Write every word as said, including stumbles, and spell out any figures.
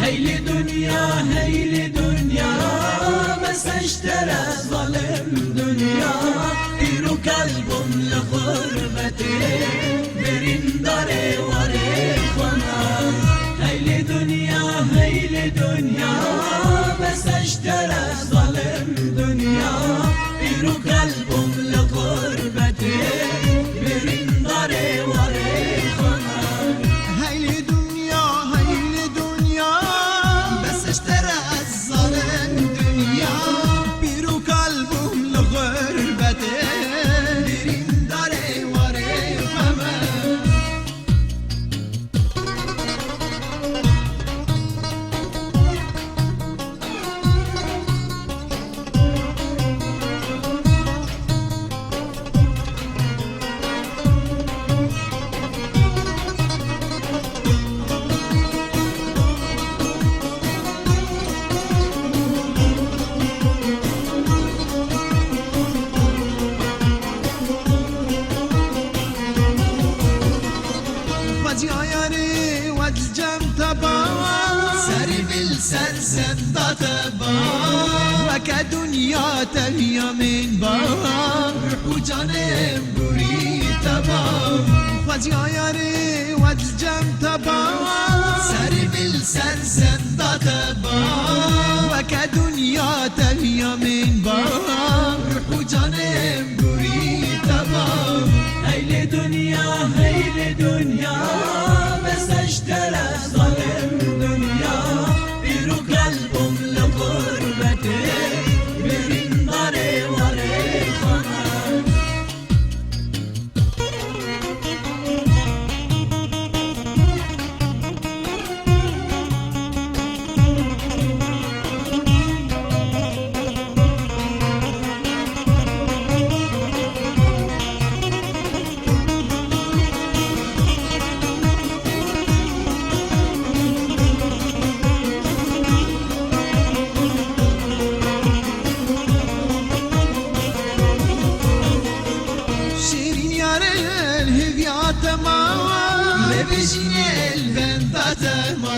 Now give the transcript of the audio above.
Hey li dinya, hey li dinya, bes ji te re zalim dinya. Pîr û kalbûm li xurbetê, birîndarê warê xwe me. Hey li dinya, hey li dinya, bes ji te re zalim dinya. Pîr û kalbûm li xurbetê, birîndarê warê xwe me. Hey li dinya, hey li dinya, bes ji te re ez zalim dinya. Pîr û kalbûm li xurbetê, birîndarê warê xwe me. Xwezî ayarê we di cem te ba. Serê vê li ser zenda te ba. Weke dinya teviya min ba. Ruh û canê min gorî te ba. Xwezî ayarê we di cem te ba. Serê vê li ser zenda te ba. Weke dinya teviya min ba. Ruh û canê min gorî te ba. Hey li dinya, hey li dinya, bes ji te re zalim dinya. Pîr û kalbûm li xurbetê, birîndarê warê xwe me. Şêrîn yare li hêviya te ma, lê bijînê li benda te ma.